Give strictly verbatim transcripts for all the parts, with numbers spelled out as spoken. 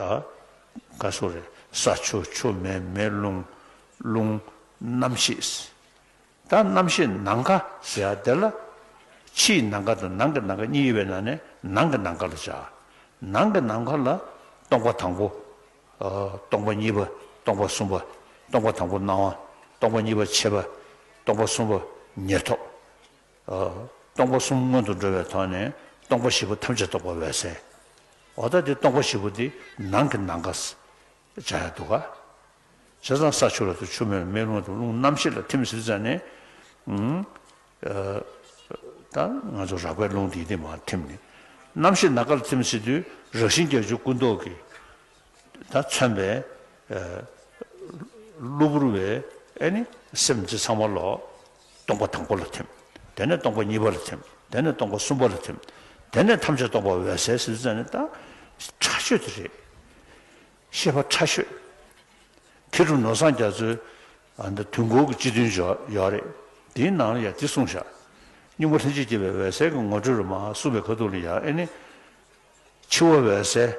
ད་ག་སོ་རེད། ས་ཆུ་ཆུ་མེ་མེ་རླུང་རླུང་རྣམ་ཤེས། ད་རྣམ་ཤེས་ནམ་མཁའ་ཟེར་ཡ་དེ་ལ། ཕྱིའི་ནམ་མཁའ་དང་ནང་གི་ནམ་མཁའ་གཉིས་ཡོད་པའི་ནང་ནས་ནང་གི་ནམ་མཁའ་ལ་བྱ། ནང་གི་ནམ་མཁའ་ལ་སྟོང་པ་དང་པོ། ཨ། སྟོང་པ་གཉིས་པ། སྟོང་པ་གསུམ་པ། སྟོང་པ་དང་པོ་སྣང་བ། སྟོང་པ་གཉིས་པ་ཆད་པ། སྟོང་པ་གསུམ་པ་ཉེར་ཐོབ། ཨ། སྟོང་པ་གསུམ་སྔོན་དུ་འགྲོ་བའི་ཐོག་ནས་སྟོང་པ་བཞི་པོ་ཐམས་ཅད་རྟོགས་པ་འོད་གསལ། འོ་ད་དེ་སྟོང་པ་བཞི་པོ་དེ་ནང་གི་ནམ་མཁའ་བྱ་ཡ་འདུག་ག་བྱས་ཙང་ས་ཆུ་ལ་དང་ཆུ་མེ་ལ་མེ་རླུང་དང་རླུང་རྣམ་ཤེས་ལ་ཐིམ་ཟེར་ཙང་ནས། ཨུམ། ཨ། ད་ང་ཚོ་རགས་པའི་རླུང་དེ་དེ་མར་ཐིམ་ནས། རྣམ་ཤེས་ནམ་མཁའ་ལ་ཐིམ་ཟེར་དུས་རང་བཞིན་བརྒྱད་ཅུ་ཀུན་རྟོག་གི་ད་མཚོན་པའི། ཨ། གློ་བུར་བའི་ཨེ་ནི་སེམས་འདི་ཚང་མ་ལོག་སྟོང་པ་དང་པོ་ལ་ཐིམ། དེ་ནས་སྟོང་པ་གཉིས་པ་ལ་ཐིམ། དེ་ནས་སྟོང་པ་གསུམ་པ་ལ་ཐིམ། དེ་ནས་ཐམས་ཅད་སྟོང་པ་འོད་གསལ་ཟེར་ཙང་ནས་ད་ཕྲ་ཤོས་དེ་རེད། ཤེས་པ་ཕྲ་ཤོས། མཁས་གྲུབ་ནོར་བཟང་རྒྱ་མཚོའི་ཨ་འདི་དུས་འཁོར་གྱི་སྤྱི་དོན་ཡོད་རེད། དེའི་ནང་ལ་ཡང་དེ་གསུངས་བཞག་སྙིང་པོ་ལྷན་ཅིག་སྐྱེས་པའི་འོད་གསལ་གྱི་ངོ་སྤྲོད་རུ་མ་གསུངས་པའི་ཁ་ཐུག་ལ་ཡང་ཨེ་ནི། འཆི་བ་འོད་གསལ།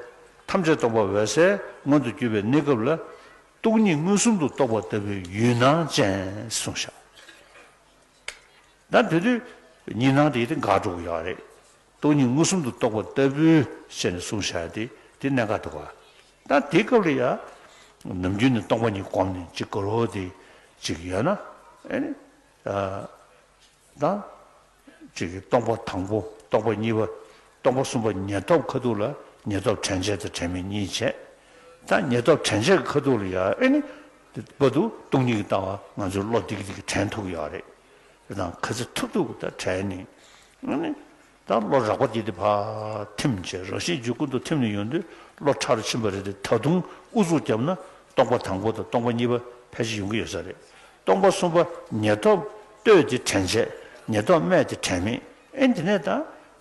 ཐམས་ཅད་སྟོང་པ་འོད་གསལ་མངོན་དུ་གྱུར་པའི་གནས་སྐབས་ལ། སྟོང་ཉིད་མངོན་སུམ་དུ་རྟོགས་པ་ལྟ་བུའི་ཡུལ་སྣང་ཅན་གསུངས་བཞག་ད་དེ་དུས་གཉིས་སྣང་དེ་དེ་འགག་འགྲོ་གི་ཡོད་རེད། སྟོང་ཉིད་མངོན་སུམ་དུ་རྟོགས་པ་ལྟ་བུའི་ཞེས་ནས་གསུངས་བཞག་དེ་དེ་གནད་འགག་འདུག་ག་ད་དེའི་སྐབས་ལ་ཡང་ནམ་རྒྱུན་ནས་སྟོང་པ་ཉིད་བསྒོམས་ནས་ཅིག་དགོས་རོགས་དེ་ཅིག་ཡོད་ན་ཨེ་ནི། ད་ཅིག་གི་སྟོང་པ་དང་པོ་སྟོང་པ་གཉིས་པ་སྟོང་པ་གསུམ་པ་ཉེར་ཐོབ་ཁ་ཐུག་ལ་ཉེར་ཐོབ་དྲན་བྱེད་དང་དྲན་མེད་གཉིས་བྱས། ད་ཉེར་ཐོབ་དྲན་བྱེད་ཀྱི་ཁ་ཐུག་ལ་ཡང་ཨེ་ནི་དེ་བར་དུ་སྟོང་ཉིད་ཀྱི་ལྟ་བ་ང་ཚོའི་བློ་བདེ་གི་བདེ་གི་དྲན་ཐུབ་ཀྱི་ཡོད་རེད། དེ་དང་ག་ཚོད་ཐུབ་ཐུབ་ཀྱི་ད་དྲན་ནས་ཨེ་ནི་ད་བློ་རགས་པ་དེ་དེ་ཕར་ཐིམ་བྱས་རང་བཞིན་འཇུག་ཀུན་ཏུ་ཐིམ་ནས་ཡོང་དུས་བློ་ཕྲ་རུ་ཕྱིན་པ་རེད་དེ་ད་དུང་ཨུ་ཚུགས་བརྒྱབ་ན་སྟོང་པ་དང་པོ་དང་སྟོང་པ་གཉིས་པ་ཕལ་ཆེར་ཡོང་གི་ཡོད་ས་རེད། སྟོང་པ་གསུམ་པ་ཉེར་ཐོབ་ལྟོས་ཏེ་དྲན་བྱེད་ཉེར་ཐོབ་སྨྲས་ཏེ་དྲན་མེད་ཨེ་འདི་ནས་ད་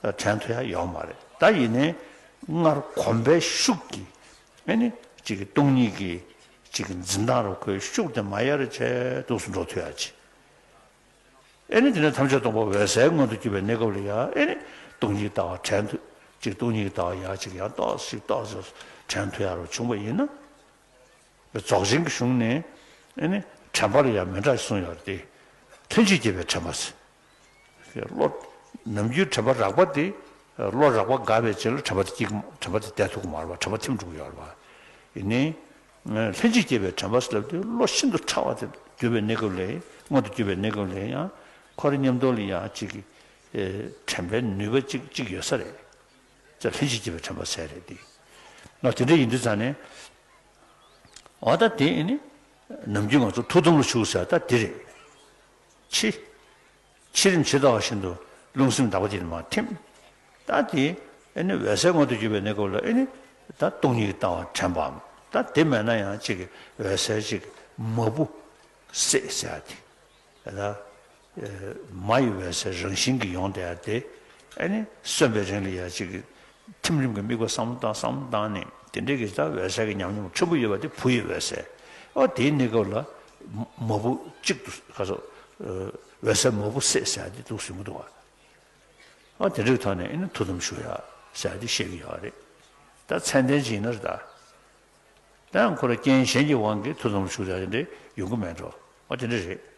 དྲན་ཐུབ་ཡ་ཡོད་མ་རེད། ད་ཡིན་ནའི་སྔར་གོམས་པའི་ཤུགས་ཀྱིས་ཨེ་ནི་གཅིག་གི་སྟོང་ཉིད་ཀྱི་གཅིག་གི་འཛིན་སྟངས་རུ་ཁོའི་ཤུགས་དེ་མ་ཡལ་རུ་བྱས་འདུག་སེ་འགྲོ་ཐུབ་ཡ་ཅིག་ཨེ་ནི་དེ་ནས་ཐམས་ཅད་སྟོང་པ་འོད་གསལ་མངོན་དུ་གྱུར་པའི་གནས་སྐབས་ལ་ཡང་ཨེ་ནི་སྟོང་ཉིད་ལྟ་བ་དྲན་ཐུབ། གཅིག་སྟོང་ཉིད་ལྟ་བ་ཡང་གཅིག་ཡང་ཏོག་ཙམ་ཏོག་ཙམ་དྲན་ཐུབ་ཡ་རུ་བྱུང་བ་ཡིན་ན། རྫོགས་ཆེན་གྱི་གཞུང་ནས་ཨེ་ནི་དྲན་པ་ལ་ཡང་མི་འདྲ་ཞིག་གསུངས་ཡོད་རེད་དེ། ལྷན་ཅིག་སྐྱེས་པའི་དྲན་པ་ཟེར། བློ། ནམ་རྒྱུན་དྲན་པ་རགས་པ་དེ། བློ་རགས་པ་འགག་པའི་རྗེས་ལ་དྲན་པ་དེ་སྐྱེ་གི་དྲན་པ་དེ་བསྡད་ཐུབ་ཀྱི་མ་རེད་པ། དྲན་པ་ཐིམ་འགྲོ་གི་ཡོད་རེད་པ། ཡིན་ནའི། ལྷན་ཅིག་སྐྱེས་པའི་དྲན་པ་ཟེར་ལབ་དུས་བློ་ཤིན་ཏུ་ཕྲ་བ་དེ་གྱུར་པའི་གནས་སྐབས་ལ་མངོན་དུ་གྱུར་པའི་གནས་སྐབས་ལ་ཡང་ཁོ་རང་མཉམ་དུ་ལ་ཡང་གཅིག་གི་དྲན་པའི་ནུས་པ་གཅིག་གཅིག་ཡོད་ས་རེད། ལྷན་ཅིག་སྐྱེས་པའི་དྲན་པ་ཟེར་རེད་དེ། ང་དེ་འདྲ་ཡིན་དུས་ཙང་ནས། འོ་ད་དེ་ཨེ་ནི། ནམ་རྒྱུན་ང་ཚོ་ཐུགས་དམ་ལ་བཞུགས་ཟེར་ད་དེ་རེད། ཕྱི། ཕྱི་རིམ་ཇི་ལྟ་བ་བཞིན་དུ་རླུང་སེམས་དག་པ་དེ་ནི་མར་ཐིམ། ད་དེ་ཨེ་ནི་འོད་གསལ་མངོན་དུ་གྱུར་པའི་གནས་སྐབས་ལ་ཨེ་ནི། ད་སྟོང་ཉིད་ཀྱི་ལྟ་བ་དྲན་པའམ། ད་དེ་མེད་ན་ཡང་གཅིག་གི་འོད་གསལ་གཅིག་མ་བུ་སད་ཟེར་ཡ་དེ། ད་ལྟ། མ་ཡི་འོད་གསལ་རང་བཞིན་གྱིས་ཡོང་བསྡད་ཡ་དེ། ཨེ་ནི་གསོན་པའི་རིང་ལ་ཡ་གཅིག་གི་ཐིམ་རིམ་གྱི་དམིགས་པ་བསམ་བློ་བཏང་བསམ་བློ་བཏང་ནས་དེ་འདྲའི་གི་ད་འོད་གསལ་གྱི་ཉམས་མྱོང་ཕྲན་བུ་ཡོད་པ་དེ་བུ་ཡི་འོད་གསལ། ཨོ་དེའི་གནས་སྐབས་ལ་མ་བུ་གཅིག་ཏུ་ག་ཚོད། འོད་གསལ་མ་བུ་སད་ཟེར་ཡ་དེ་འདུག་ཟིན་གྱི་འདུག་བ། ཨོ་དེ་འདྲའི་ཐོག་ནས་ཨེ་ནི་ཐུགས་དམ་བཞུགས་ཡ་ཟེར་ཡ་དེ་བཤད་ཀྱི་ཡོད་རེད། ད་མཚན་ལྡན་ཅིག་ཡིན་ན་རེད་ད། ད་ཡང་ཁོ་རང་རྐྱེན་གཞན་གྱི་དབང་གིས་ཐུགས་དམ་བཞུགས་ཡ་དེ་འདྲ་ཡོང་གི་མེད་འགྲོ། ཨ་དེ་འདྲ་རེད།